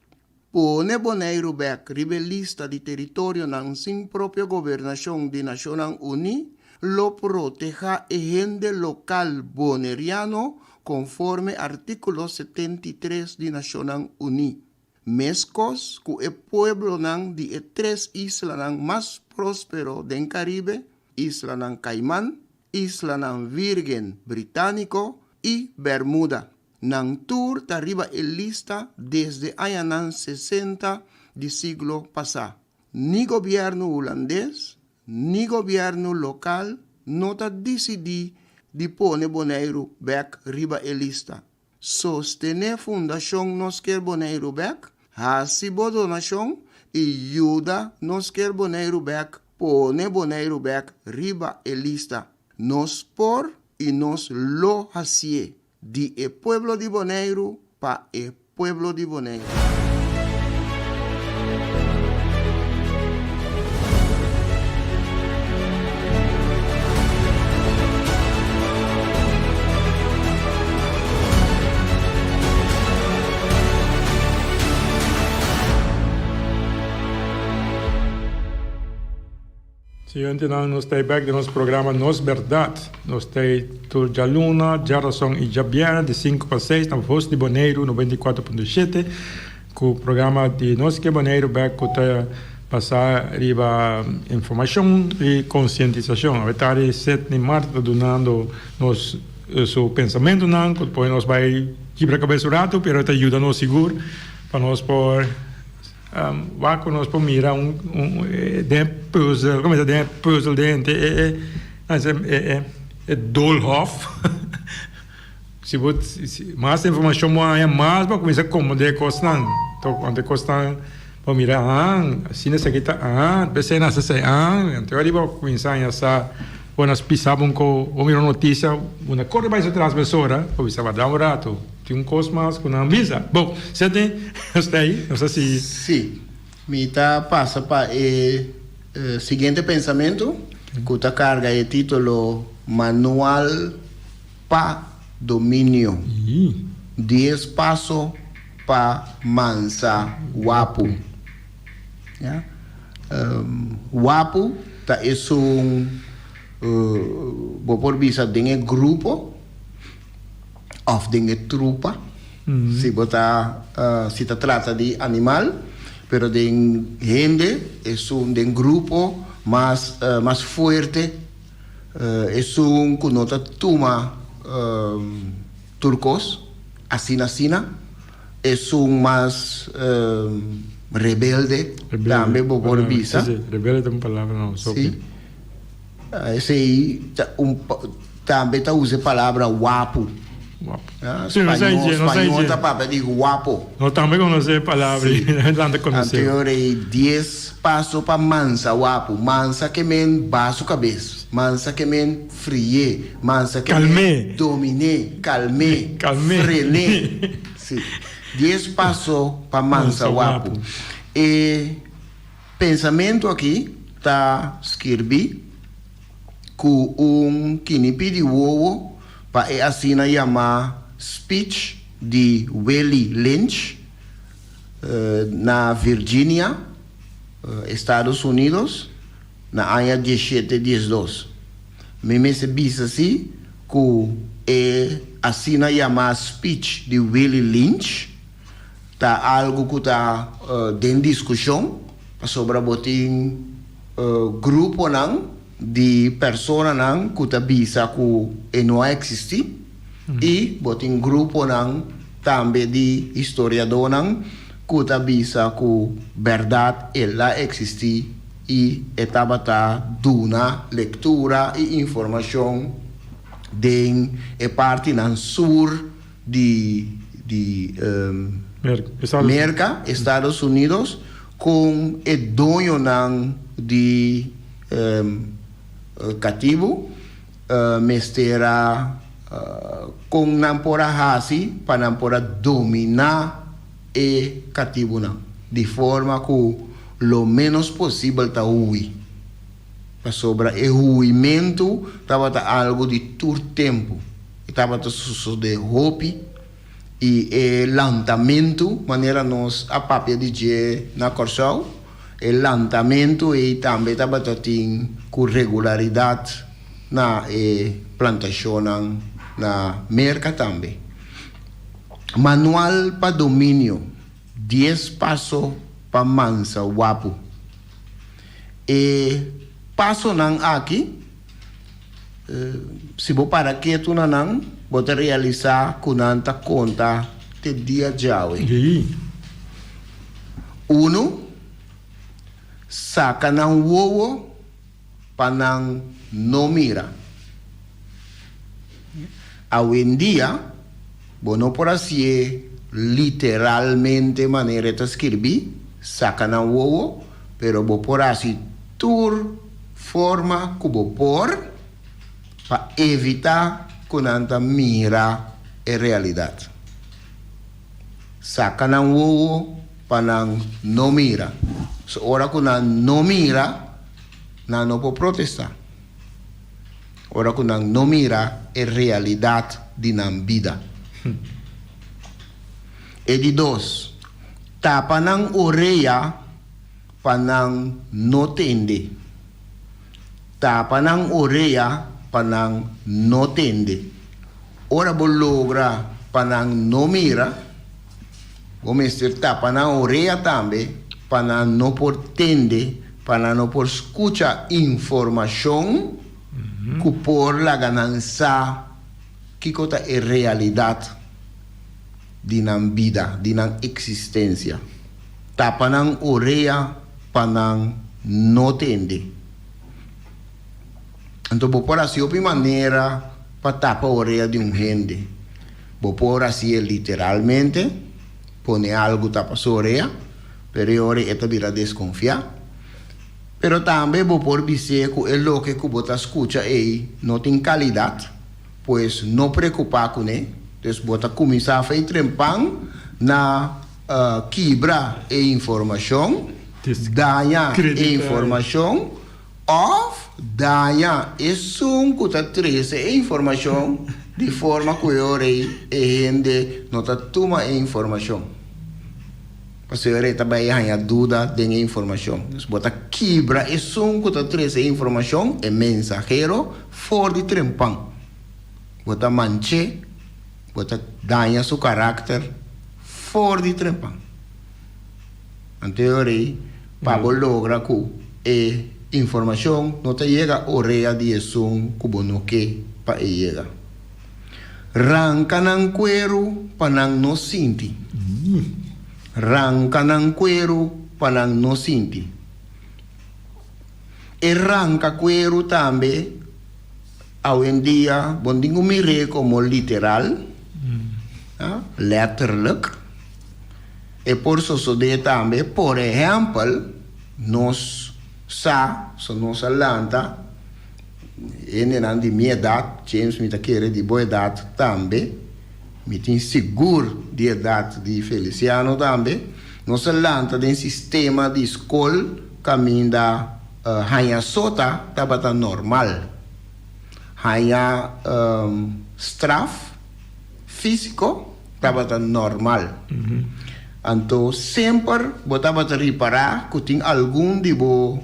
Pone Boneiru bèk riba e lista di teritorionan sin propio gobernashon di Nashonnan Uní lo protehá e hende lokal boneriano konforme artíkulo 73 di Nashonnan Uní. Meskos ku e pueblonan di e tres islanan mas próspero den Karibe, Islanan Kaiman, Islanan Vírgen Britániko i Bermuda. Nan tur ta riba e lista desde añanan sesenta di siglo pasá. Ni gobièrnu hulandes ni gobièrnu lokal no ta disidí di pone Boneiru bèk riba e lista. Sostené Fundashon Nos Kier Boneiru Bèk, hasi bo donashon i yuda Nos Kier Boneiru Bèk pone Boneiru bèk riba e lista. Nos por i nos lo hasié, di e pueblo di Boneiru pa e pueblo di Boneiru. Siguientenan nos ta bek den nos programa Nos Berdad. Nos ta tur djaluna, djarason y djabièrnè di sinku pa seis na Voz di Boneiru 94.7 ku programa di Nos Ke Boneiru bek ku ta basá riba informashon y konsientisashon. Awe tardi Sidney Marta ta dunando nos su pensamentunan ku por nos bai kibra kabes un ratu pero ta yuda nos sigur pa nos por Wak ku nos por mira un den e pùzel, komo ta den e pùzel den henter e e e doolhof. Si bo mas informashon bo haña mas bo a kuminsá komprendé e kosnan. Anto e kosnan bo mira ah asina esaki ta ah p'esei nan hasi esei ah anto ariba bo kuminsá haña sa bo na pisa bo un ko bo mira un notisia bo na kore bai su tras mesora bo bisa wak da un ratu. Tin un kos mas ku nan bisa. Bon, Sidney, nos ta ei, nos ta sigui. Sí, mi ta pasa pa e siguiente pensamentu ku ta karga e título Manual pa Dominio, Dies Paso pa Mansa Wapu. Ya. Wapu ta esun bo por bisa den e grupo of den e trupa si bo ta si ta trata di animal pero den hende esun den grupo mas mas fuerte esun ku no ta tuma tur kos asina asina. Esun mas rebelde tambe bo por bisa. Si, rebelde ta un palabra no sopi. Si. Esei ta un tambe ta usa e palabra wapu. Wapu. Spañó, spañó ta papia di guapo. No tambe konosé e palabra i nan ta konosé. Anto e dies paso pa mansa wapu. Mansa ke men baha su kabes. Mansa ke men frié. Mansa ke men dominé, kalmé, frené. Sí. Dies paso pa mansa wapu. E pensamentu aki ta skirbí ku un kinipí di wowo pa e asina yamá speech di Willie Lynch na Virginia, Estados Unidos. Na aña dieshete diesdos. Mi mester bisa si ku e asina yamá speech di Willie Lynch ta algu ku ta den diskushon pasobra bo tin gruponan di personanan ku ta bisa ku e no a eksistí i bo tin gruponan tambe di historiadónan ku ta bisa ku bèrdat el a eksistí. I e tabata duna lektura i informashon den e partinan sur di di Merka, Estados Unidos, kon e doñonan di katibu mester a kon nan por a hasi pa nan por a dominá e katibunan, di forma ku lo ménos posibel ta hui, pasobra e huimentu tabata algu di tur tempu, e tabata sosodé hopi, i e lantamentu, manera nos a papia di dje na Kòrsou, e lantamentu ei tambe tabata tin ku regularidat na e plantashonnan na Merka tambe. Manual pa dominio, Dies paso pa mansa wapu. E pasonan aki, si bo para ketu na nan, bo ta realisá ku nan ta konta te dia djawe. Unu, Saka nan wowo pa nan no mira. Awendia, bo no por hasié literalmente manera e ta skirbí, saka nan wowo, pero bo por hasi tur forma ku bo por pa evitá ku nan ta mira e realidat. Saka nan wowo pa nan no mira. So ora ku nan no mira, nan no por protestá. Ora ku nan no mira e realidat di nan bida. E di dos, tapa nan orea pa nan no tende. Tapa nan orea pa nan no tende. Ora bo logra pa nan no mira, bo mester tapa nan orea tambe pa nan no por tende, pa nan no por skucha informashon ku por laga nan sa kiko ta e realidat di nan bida, di nan eksistensia. Tapa nan orea pa nan no tende. Anto bo por hasi hopi manera pa tapa orea di un hende. Bo por hasié literalmente, pone algu tapa su orea, pero e ora e ta bira deskonfiá. Pero tambe bo por bis'é ku e loke ku bo ta skucha ei no tin kalidat, pues no preokupá kuné. Dus bo ta kuminsá fei trempan na kibra e informashon, daña e informashon. Òf daña esun ku ta trese e informashon di forma ku e ora ei e hende no ta tuma e informashon. Pasobra e ta bai haña duda den e informashon. Dus bo ta kibra esun ku ta trese e informashon, e mensahero, for di trempan. Bo ta manch'é, bo ta daña su karakter for di trempan. Anto e ora ei, pa bo logra ku e informashon no ta yega orea di esun ku bo no ke pa e yega. Ranka nan kueru pa nan no sinti. Ranka nan kueru pa nan no sinti. E ranka kueru tambe awendia bo tin ku mir'é komo literal, letterlijk. E por sosodé tambe, por ehèmpel, nos sa, so nos a lanta. Hendenan di mi edat, James mi ta kere di bo edat tambe, mi tin sigur di edat di Feliciano tambe, nos a lanta den sistema di skol kaminda haña sota tabata normal. Haña straf físiko tabata normal. Anto semper bo tabata ripará ku tin algun di bo.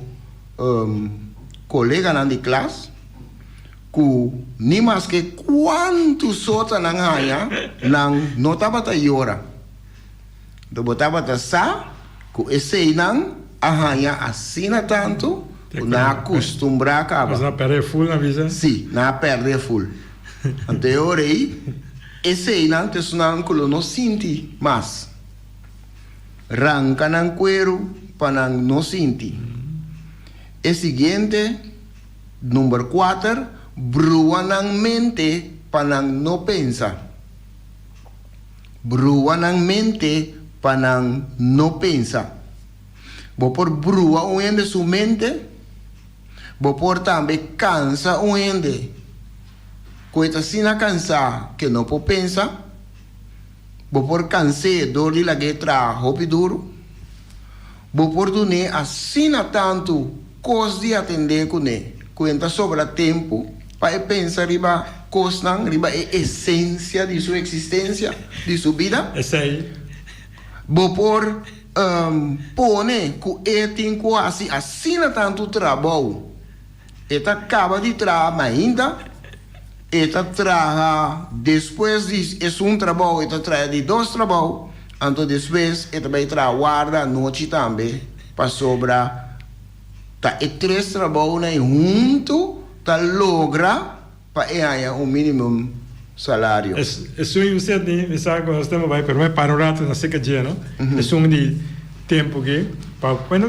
Koleganan di klas ku ni maske kuantu sota nan haña, nan no tabata yora. Anto bo tabata sa ku eseinan a haña asina tantu ku nan a kustumbrá kaba. Nan a pèrdè e ful, nan bisa? Sí, nan a pèrdè e ful. Anto e ora ei, eseinan ta esunnan ku lo no sinti mas. Ranka nan kueru pa nan no sinti. E siguiente, number kuater, brua nan mente pa nan no pensa. Brua nan mente pa nan no pensa. Bo por brua un hende su mente, bo por tambe kansa un hende ku e ta asina kansá ke no por pensa. Bo por kans'é dor di lag'é traha hopi duru. Bo por dun'é asina tantu kos di atendé kuné ku e ta sobra tempu pa e pensa riba kosnan, riba e esensia di su eksistensia, di su bida. Esei. Bo por pone ku e tin ku hasi asina tantu trabou. E ta kaba di traha mainta, e ta traha despues di esun trabou e ta traha di dos trabou, anto despues e ta bai traha warda anochi tambe pasobra ta e tres trabounan ei huntu ta logra pa e haña un minimum salario. Esun i usted ni mi sa ku nos tempu bai pero mi para un rato na seka dje no, esun di tempu aki pa bueno.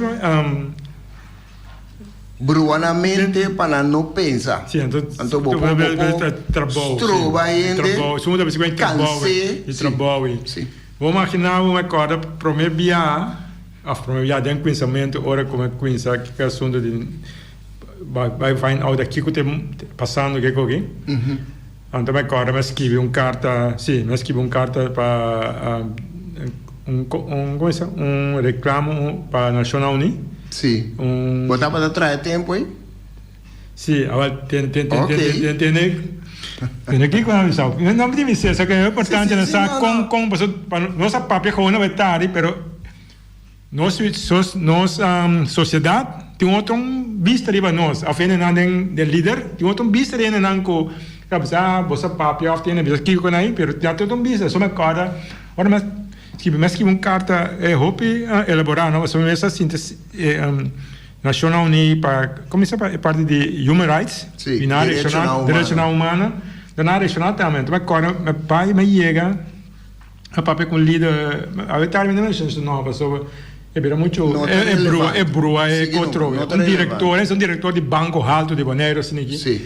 Brua nan mente pa nan no pensa. Sí, anto, Anto bo por, bo por trabou, stroba sí, hende, trabou, su mundo bisa cu trabou, cans'é, di sí, trabou. sí. Bo imagina bo me corda prome bia, of prome bia den cuinsamento ora cu mi cuinsa cu asunto di bai bai find out kico ta pasando ke koki. Anto mi corda mi a scribi un carta, sí, mi a scribi un carta pa un un como se dice un reclamo pa Nacionnan Uní. Sí. Un Bo tabata traha e tempo ei? Sí, awor ten ten ten Ok. ten ten tene kiko nan bisa. No mi bisa esaki es importante Sí, nan sí, sa no, no. kon kon pasobra pa nos a papia gewoon na tari pero Nos nos sociedad tin otro bista riba nos of hendenan den den lider tin otro bista di hendenan cu ta bisa ah bo sa papia of tin hende bisa kico nan pero nan tin otro bista so mi acorda ora mi a skibi mi a skibi un carta e hopi elabora no pasobra mi a sinti Nacionnan Uni pa como se pa e parti di human rights Si, y nan a derechonan humano. derechonan humano nan a reacciona tambe enton mi acorda mi bai mi yega. A papia ku un lider, awe tardi mi no menshona su nòmber pasobra e bira muchu, No ta e brua, e relevante. brua e Sigui no, kotro. no ta Un relevante. direktor, es un direktor di Banko Haltu di Boneiru asina aki. Sí.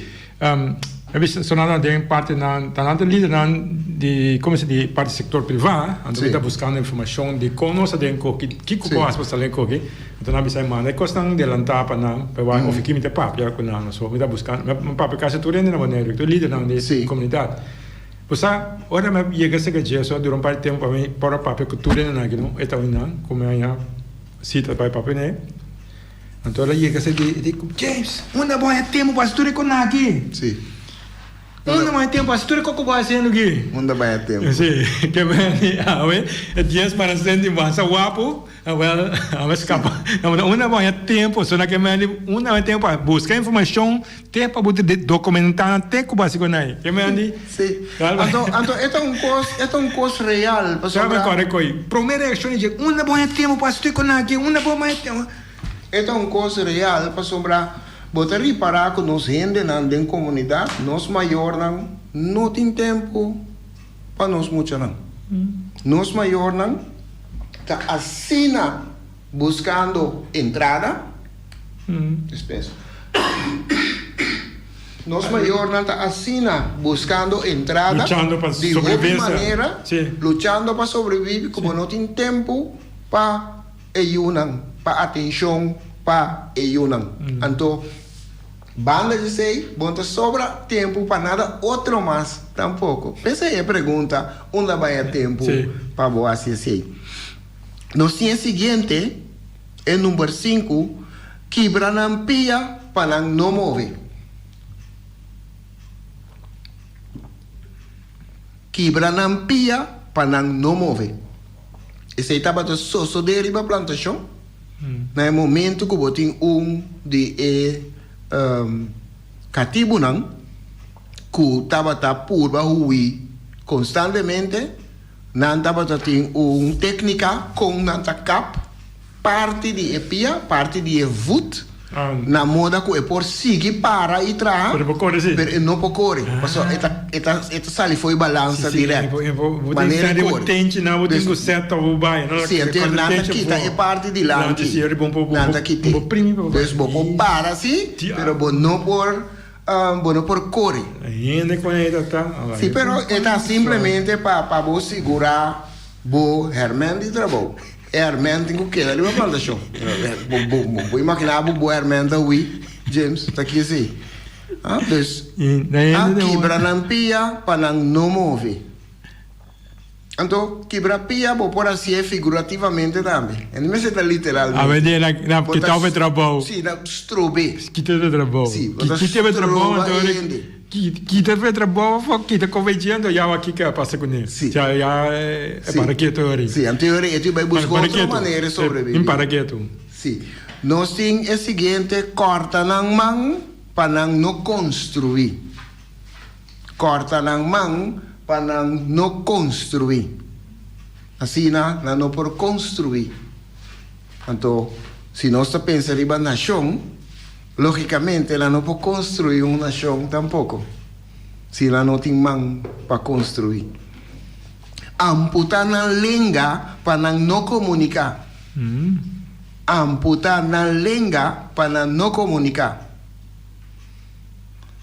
Mi bisa so nan den parti nan, ta nan ta lidernan di, komo se di parti sektor privá, anto mi Sí. ta buskando informashon di kon nos ta den koki, kiko Sí. por hasi pa sali den koki. Anto nan bisa mi manda e kosnan delantá pa nan, pa wak of ki mi ta papia ku nan. So mi ta buskando, mi papia kasi tur hende na Boneiru, tur lidernan di Sí. komunidat. Bo sa, ora mi a yega serka Jesu a dura un par di tempu pa mi por a papia ku tur hendenan aki no, e ta oinan ku mi haña sita pa papia n'e. Anto el a yega serka di, e di, James, unda bo haña tempu pa hasi tur e konan aki? Sí. Unda bai tempu hasi tur e koko bo hasiendo aki? Unda bai e tempu? Si, ke beni awe e dies para senti basa wapu, awel awe skapa. Unda bai e tempu? So na ke beni unda bai e tempu pa buska informashon te pa bo dokumenta te ku bo hasi ku nan. Ke beni? Si. Anto anto e ta un kos e ta un kos real pasobra. Kore koi. Prome reakshon di dje, unda bo haña tempu pa hasi tur e kos aki? Unda bo haña tempu? E ta un kos real pasobra bo ta ripará ku nos hendenan den komunidat, nos mayornan, no tin tempu pa nos muchanan. Nos mayornan ta asina buskando entrada, dispensa, nos mayornan ta asina buskando entrada di hopi manera, luchando pa sobrevivi ku bo no tin tempu pa. e yunan, pa atencion pa e yunan. Anto, banda di esey, bo no ta sobra tempu pa nada otro mas tampoco. P'esey e pregunta, unda bai e tempu pa bo haci esey? Nos tin e siguiente, e number sinku, kibra nan pia pa nan no move. Kibra nan pia pa nan no move. Esei tabata sosodé riba plantashon na e momentu ku bo tin un di e katibunan ku tabata purba hui konstantemente. Nan tabata tin un téknika kon nan ta kap Parti di e pia, parti di e voet, na moda ku e por sigui para i traha, Pero e por kore si. pero e no por kore, pasobra e ta e ta e ta sali for e balansa dirèkt. Manera e kore. Dus, si, anto nan ta kita e parti dilanti, nan ta kit'é. Dus bo por para si, pero bo no por bo no por kore. Si, pero e ta simplemente pa pa bo sigurá bo hèrmènt di trabou. E hèrmènt tin ku keda riba plantashon. Bo bo bo imaginá bo bo hèrmènt ta hui, James? Ta ki esei? Ah, dus a kibra nan pia pa nan no move. Anto, kibra pia bo por hasié figurativamente tambe. E no mester ta literalmente. A ver, na na Bo ta kita e trabou. Sí, na strob'é. Kita e trabou. Sí, bo ta Kita e trabou, stroba anto e hende. Kita e trabou of kita kovechi anto ya wak kiko a pasa kuné. Sí. Ya ya e Sí. para ketu ori. Sí, anto ori e tin bai buska Para otro ketu. manera di sobrevivi. In para ketu. Sí. Nos tin e siguiente, kòrta nan man pa nan no konstruí. Kòrta nan man pa nan no konstruí. Asina nan no por konstruí. Anto, si nos ta pensa riba nashon, lógikamente nan no por konstruí un nashon tampoko, si nan no tin man pa konstruí. Amputá nan lenga pa nan no komuniká. Amputá nan lenga pa nan no komuniká.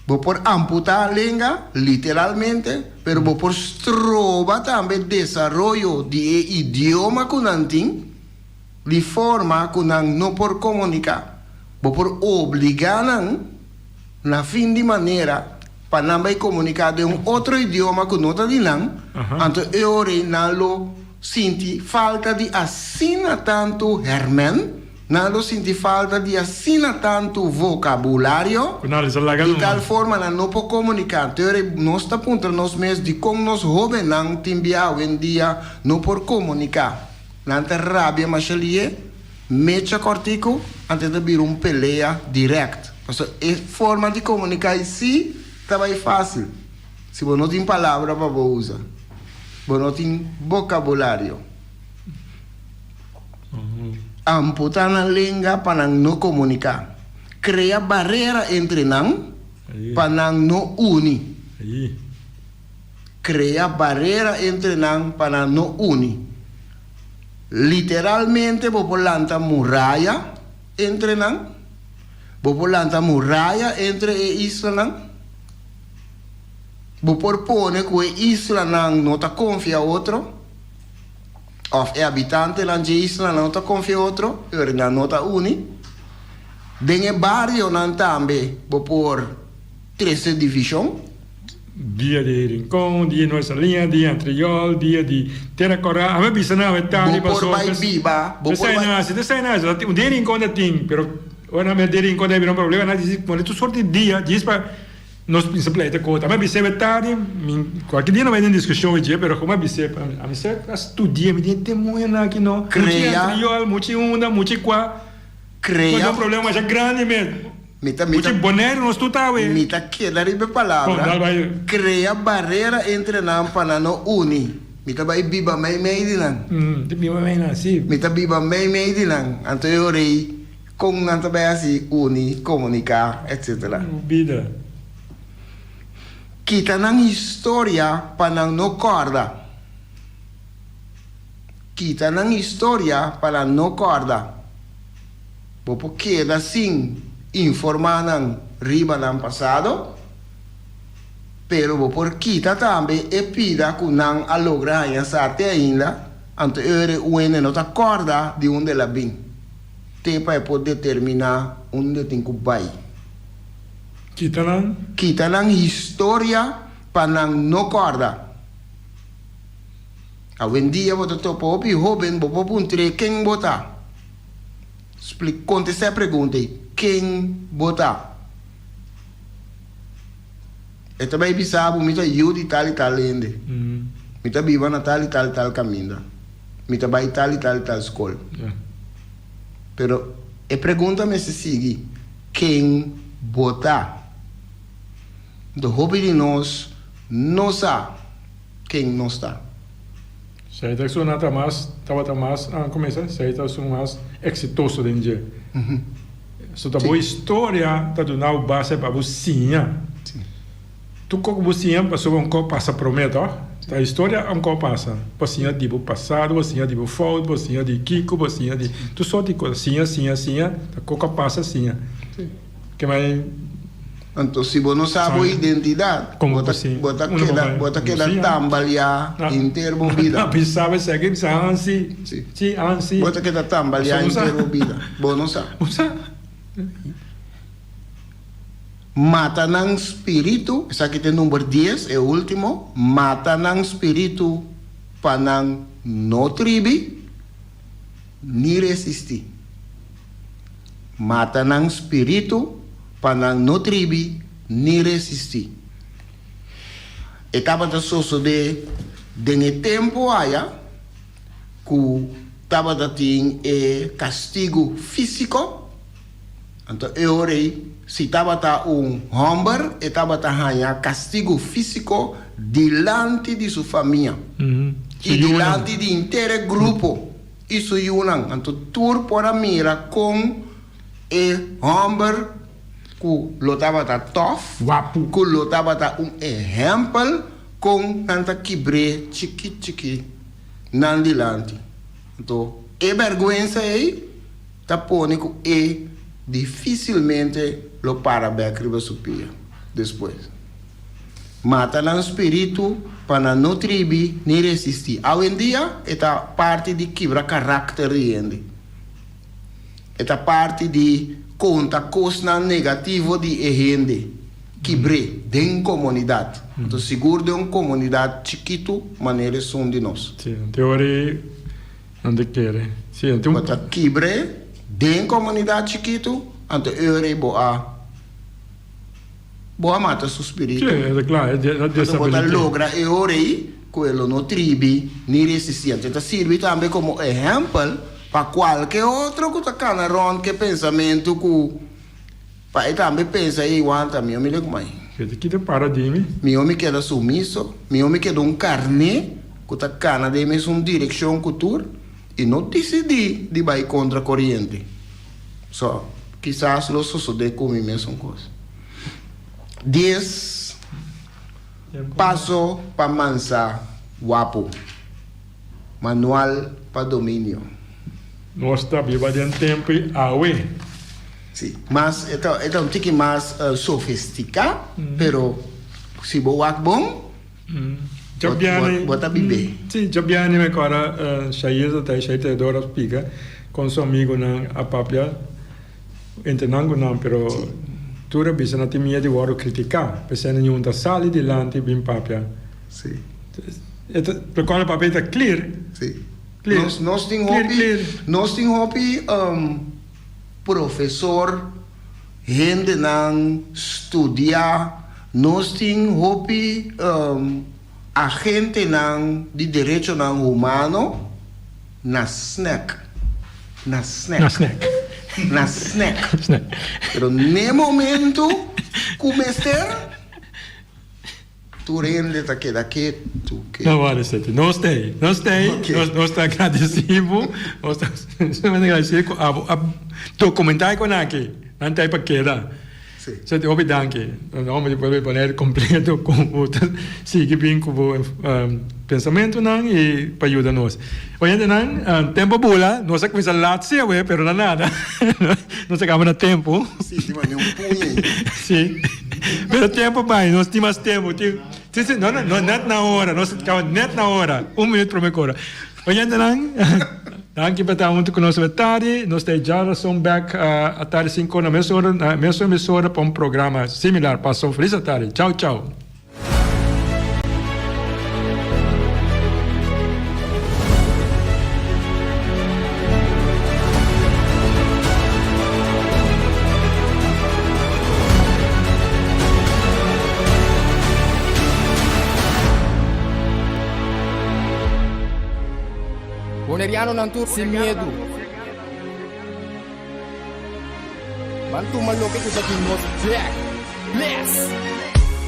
Bo por amputá lenga, literalmente, pero bo por stroba tambe desaroyo di e idioma ku nan tin, di forma ku nan no por komuniká. Bo por obligá nan, na fin di manera, pa nan bai komuniká den un otro idioma ku no ta di nan, anto e ora ei nan lo sinti falta di asina tantu hèrmèn. Nan lo sinti falta di asina tantu vocabulario, di tal forma nan no por comunica. Anto nos ta puntra nos mes dicon nos hobennan tin bia awendia no por comunica. Nan ta rabia masha lié, mecha cortico, anto e ta bira un pelea direct. Pasobra e forma di comunica ei si ta bay facil, si bo no tin palabra pa bo usa, bo no tin vocabulario. Amputá nan lenga pa nan no komuniká. Krea barera entre nan pa nan no uni. Krea barera entre nan pa nan no uni. Literalmente bo por lanta muraya entre nan. Bo por lanta muraya entre e islanan. Bo por pone ku e islanan no ta konfia otro. Òf e habitantenan dje islanan no ta konfia otro, pero nan no ta uni. Den e barionan tambe bo por trese divishon. Dia di Rincon, dia di Nueva Saliña, dia Antriol, dia di Tera Kòrá. Ame bisa nan awe tardi Bo por pasobra bai biba, bo por bai. Esei na hasi, un dia Rincon ta tin, pero ora nan mira dia Rincon ta bira un problema, nan disi pone tur sorti di dia djis pa. Nos bisa pleita ku otro. Mi a bis'é e tardi, mi kualke dia no bai den diskushon ku dje, pero ku mi a bis'é, ami sa a studia, mi di e demoñonan aki no, muchi antriol, muchi unda, muchi kua, Krea. Ta un problema masha grandi mes. Mi ta, mi ta. Muchi Boneiru nos tur ta awe. Mi ta keda riba e palabra, krea barera entre nan pa nan no uni. Mi ta bai biba meimei di nan. Ta biba meimei nan, si. Mi ta biba meimei di nan. Anto e ora ei, kon nan ta bai hasi uni, komuniká, etsetera. Bida. Kita nan historia pa nan no kòrda. Kita nan historia pa nan no kòrda. Bo por keda sin informá nan riba nan pasado, pero bo por kita tambe e pida ku nan a logra haña sa te ainda, anto e ora un hende no ta kòrda di unda el a bin, te pa e por determiná unda e tin ku bai. Kita nan. Kita nan historia pa nan no kòrda. Awendia bo ta topa hopi hóben, bo por puntr'é ken bo ta. Spli, kontestá e pregunta ei, Ken bo ta? E ta bai bisa bo, Mi ta yu di tal i tal hende. Mi ta biba na tal i tal i tal kaminda. Mi ta bai tal i tal i tal skol. Pero e pregunta mester sigui, Ken bo ta? Anto hopi di nos no sa ken nos ta. Esei ta esun ta mas, tabata mas, como esa? Esei ta esun mas exitoso den dje. So ta bo historia ta duna bo base pa bo siña. Tur kos ku bo siña pasobra un kos pasa prome toh. Ta historia un kos pasa. Bo siña di bo pasado, bo siña di bo fout, bo siña di kiko, bo siña di tur sort di kos. Siña, siña, siña, ta kos ku a pasa siña. Ke mai. Anto si bo no sa bo identidat, bo ta bo ta keda bo ta keda tambaliá henter bo bida. Si. Bo ta keda tambaliá henter bo bida. Bo no sa. Mata nan spiritu, esaki ta e number dies, e ultimo, mata nan spiritu pa nan no tribi ni resistí. Mata nan spiritu pa nan no tribi ni resistí. E tabata sosodé den e tempu aya ku tabata tin e kastigu físiko. Anto e ora ei, si tabata un hòmber, e tabata haña kastigu físiko dilanti di su famia i dilanti di henter e grupo. I su yunan. Anto tur por a mira kon e hòmber ku lo tabata tòf, ku lo tabata un ehèmpel, kon nan ta kibr'é chikí chikí nan dilanti. Anto e bèrgwensa ei ta pone ku e difísilmente lo para bèk riba su pia despues. Mata nan spiritu pa nan no tribi ni resistí. Awendia e ta parti di kibra karakter di hende. E ta parti di konta kosnan negativo di e hende, kibr'é den komunidat. Anto sigur den un komunidat chikitu manera esun di nos. Sí, anto e ora ei nan ta kere. Sí, anto. Bo ta kibr'é den komunidat chikitu, anto e ora ei bo a. Bo a mata su spiritu. Sí, e ta kla, e Anto bo ta logra e ora ei ku e lo no tribi ni resistí. Anto e ta sirbi tambe komo ehèmpel pa kualke otro ku ta kana rònt ku e pensamentu ku pa e tambe pensa, Ei, wanta, mi omi lek mai. Ke ta kita para di mi? Mi omi keda sumiso, mi omi keda un karné ku ta kana den e mesun direkshon ku tur i no disidí di bai kontra koriente. So, kisas lo sosodé ku mi mesun kos. Dies paso pa mansa wapu. Manual pa dominio. Nos ta biba den tempu i awe. Si, mas e ta e ta un tiki mas sofistiká, pero si bo wak bon, Bo ta bibé. Sí, djabiani mi kòrda Shair ta tai, Shair Teodoro a splika kon su amigunan a papia entre nan ku nan, pero tur a bisa nan tin miedu di wòrdu kritiká, p'esei nan yunta sali dilanti bin papia. Sí. E ta, pero kòrda papia ta clear. Sí. Clear. Nos tin hopi, nos tin hopi profesor, hendenan studiá. Nos tin hopi agentenan di derechonan humano na snack. Na snack. Na snack. Na snack. Snack. Pero n'e momento ku mester. Tur hende ta keda ketu, ketu. No wòrdu seti. Nos ta ei. Nos ta ei. Oké. Nos, nos ta agradesí bo. Nos ta sumamente agradesí ku abo a dokumentá e kon aki. Nan ta ei pa keda. Sí. Seti, hopi danki. Na nomber di pueblo di Bonaire kompleto ku bo ta sigui bin ku bo pensamentunan i pa yuda nos. Oyentenan, tempu a bula. Nos a kuminsá lat sí awe, pero na nada. Nos a kaba na tempu. Sí, tin mane un puña ei. Sí. Pero tempu bai, nos tin mas tempu. Tin, sí, sí, no, no, no, net na ora. Nos a kaba net na ora. Un minuut promé ku ora. Oyentenan, danki pa ta huntu ku nos awe tardi. Nos ta e djarason bèk atardi sinku ora na mes ora, na mesun emisora pa un programa similar. Pasa un felis atardi. Chau, chau. Bonerianonan tur sin miedu. Ban tuma loke ku ta di nos bek. Bless!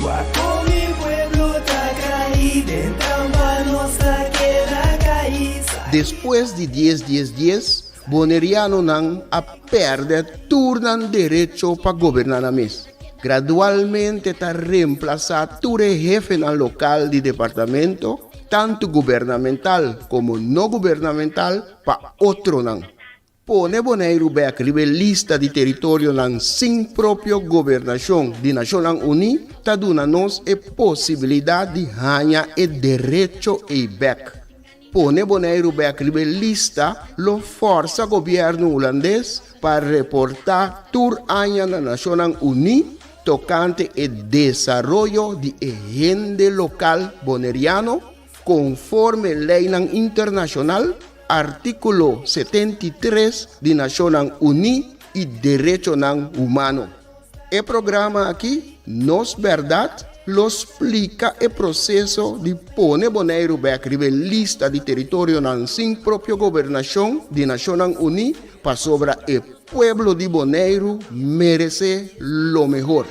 Wak kon mi pueblo ta kai, den trampa nos ta keda kai. Despues di dies dies dies, Bonerianonan a pèrdè tur nan derecho pa goberná nan mes. Gradualmente ta remplasá tur e hefenan lokal di departamento, tantu gubernamental komo no gubernamental, pa otronan. Pone Boneiru bèk riba e lista di teritorionan sin propio gobernashon di Nashonnan Uní ta duna nos e posibilidat di haña e derecho ei bèk. Pone Boneiru bèk riba e lista lo fòrsa gobièrnu hulandes pa reportá tur aña na Nashonnan Uní tokante e desaroyo di e hende lokal boneriano Konforme leinan internashonal, artíkulo 73 di Nashonnan Uní i derechonan humano. E programa aki, Nos Bèrdat, lo splika e proseso di pone Boneiru bèk riba e lista di teritorionan sin propio gobernashon di Nashonnan Uní pasobra e pueblo di Boneiru meresé lo mehor.